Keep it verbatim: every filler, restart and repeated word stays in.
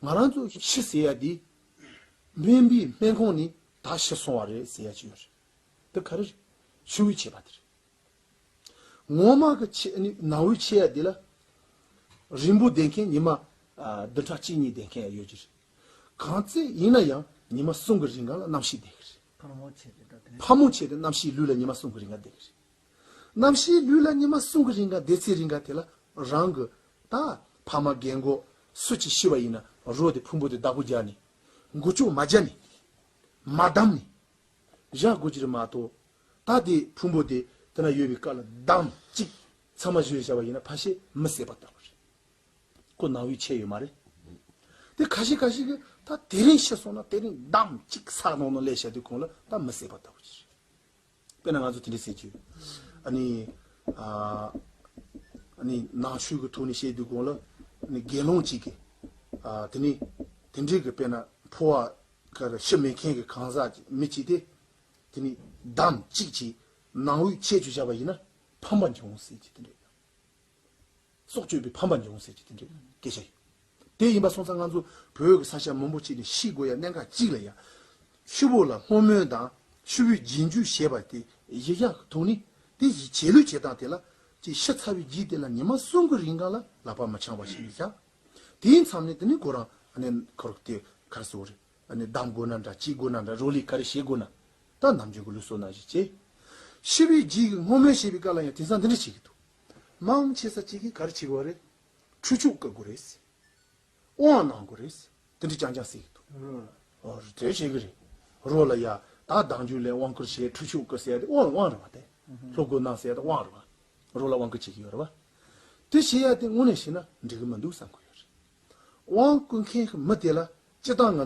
ང་རང་ཚོ་ཤི་ཟེར་ཡ་དེ། སྨན་པའི་སྨན་ཁང་ནས་ད་ཤི་སོང་བ་རེད་ཟེར་ཡ་ཅིག་ཡོད་རེད། དེ་ག་རེ་རེད། ཤི་བོའི་ཆད་པ་དེ་རེད། ངོ་མ་གི་ཆད་ནི་ནང་བའི་ཆད་ཡ་དེ་ལ། རིང་པོ་བསྡད་མཁན་ཉི་མ། ཨ། བདུན་ཕྲག་གཅིག་གཉིས་བསྡད་མཁན་ཡ་ཡོད་ཀྱི་རེད། གང་ཚེ་ཡིན་ན་ཡང་ཉི་མ་གསུམ་གི་རིང་ག་ལ་གནམ་གཤིས་བསྡད་ཀྱི་རེད། ཕ་མོ་ཆད་དེ་འགྲོ་དེ་ནས། ཕ་མོ་ཆད་དེ་གནམ་གཤིས་ལུས་ལ་ཉི་མ་གསུམ་གི་རིང་ག་བསྡད་ཀྱི་རེད། གནམ་གཤིས་ལུས་ལ་ཉི་མ་གསུམ་གི་རིང་ག་བསྡད་ཚེ་རིང་ག་དེ་ལ་རང་གི་ད་ཕ་མ་རྒན་གོག་སུ་གཅིག་ཤི་བ་ཡིན་ན་རོ་དེ་ཕུང་པོ་དེ་བདག་པོ་རྒྱག་ནས། མགོ་ལྕོག་མ་རྒྱག་ནས། མ་བསྡམས་ནས། བཞག་དགོས་ཀྱི་རེད་མ་གཏོགས། ད་དེ་ཕུང་པོ་དེ་དེ་ན་ཡོད་པའི་སྐབས་ལ་བསྡམས་གཅིག་ཚང་མ་བཞོས་བཞག་པ་ཡིན་ན་ཕལ་ཆེར་མི་བསད་པ་ལྟ་བུ་རེད། ཁོ་ནང་བའི་ཆད་ཡོད་མ་རེད། དེ་ཁ་ཤས་ཁ་ཤས་ཀྱིས་ད་དེ་རིང་ཤི་སོང་ན་དེ་རིང་བསྡམས་གཅིག་ས་ནང་ན་སླེབས་བཞག་དུས་གོང་ལ་ད་མི་བསད་པ་ལྟ་བུ་ཅིག་རེད། དཔེར་ན་ང་ཚོ་དེ་འདྲ་ཟེར་གྱི་ཡོད། ཨ་ནི། ཨ། ཨ་ནི་ནང་ཆོས་ཀྱི་ཐོག་ནས་བཤད་དུས་གོང་ལ། ཨ་ནི་དགེ་སློང་གཅིག་གིས། ཨ། དེ་ནི་དེ་འདྲའི་གི་དཔེར་ན་འཕོ་བ་ག་རེ་ཤི་མེད་མཁན་གྱི་གང་ཟག་ཅིག་མི་གཅིག་དེ། དེ་ནི་བསྡམས་གཅིག་གིས་ནང་བའི་ཆད་བཅུག་བཞག་པ་ཡིན་ན་ཕམ་པ་འབྱུང་ཟེར་གྱི་དེ་འདྲ། སྲོག་གཅོད་པའི་ཕམ་པ་འབྱུང་ཟེར་གྱི་དེ་འདྲའི་སྐད་ཆ་ཡོད། དེ་ཡིན་པ་སོང་ཙང་ང་ཚོ་བོད་ཀྱི་ས་ཆ་མང་པོ་ཅིག་ནས་ཤི་དགོས་ཡ་གནད་འགག་གཅིག་ལ་ཡ། ཤི་བོ་ལ་བསྔོ་སྨོན་དང་ཤི་བོའི་རྗེས་འཇུག་བྱས་པ་དེ་གཞི་བཞག་གི་ཐོག་ནས། དེ་ཡི་བྱེད་ལུགས་བྱེད་སྟངས་དེ་ལ་ཅིག་ཤི་ཚར་བའི་རྗེས་དེ་ལ་ཉི་མ་གསུམ་གྱི་རིང་ག་ལ་ལག་པ་མི་འཆང་བ་ཞིག་བཞག་དེའི་མཚམས་ནས་དེ་ནས་ཁོ་རང་ཨ་ནི་ཁོ་རོག་དེ་གར་སོ་རེད། ཨ་ནི་བསྡམ་དགོས་ན་འདྲ། གཅིག་དགོས་ན་འདྲ། རོ་ལི་ག་རེ་བྱེད་དགོས་ན། ད་ནམ་རྒྱུན་གྱི་ལུགས་སྲོལ་ནང་བཞིན་བྱེད། ཤི་བའི་རྗེས་ཀྱི་བསྔོ་སྨོན་བྱེད་པའི་སྐབས་ལ་ཡང་དེང་སང་འདི་འདྲ་བྱེད་ཀྱི་འདུག་མང་ཆེ་ས་གཅིག་གིས་ག་རེ་བྱེད་དགོས་རེད། ཁྲུས་ཆོག་བཀོད་དགོས་རེད། དབང་གནང་དགོས་རེད། དེ་འདྲ་རྐྱང་རྐྱང་ཟེར་གྱི་འདུག་ཨོ། དེ་བྱེད་ཀྱི་རེད། རོ་ལ་ཡ་ད་གདངས་རྒྱུ་ལས་དབང་བསྐུར་བྱས་ཁྲུས་ཆོག་བཀོད་ཟེར་ཡ་དེ་དབང་དབང་རེད་བ། དེ་སློབ་དགོས་གནང་ཟེར་ཡ་དེ་དབང་རེད་བ། རོ་ལ་དབང་བསྐུར་བྱེད་ཀྱི་ཡོད་རེད་བ། དེ་བྱེད་ཡ་དེ་དངོས་གནས་བྱས་ན་འགྲིག་གི་མི་འདུག་བསམ་གྱི་ཡོད་རེད། དབང་བསྐུར་མཁན་གྱི་མི་དེ་ལ་སྤྱིར་བཏང་ང་ཚོ།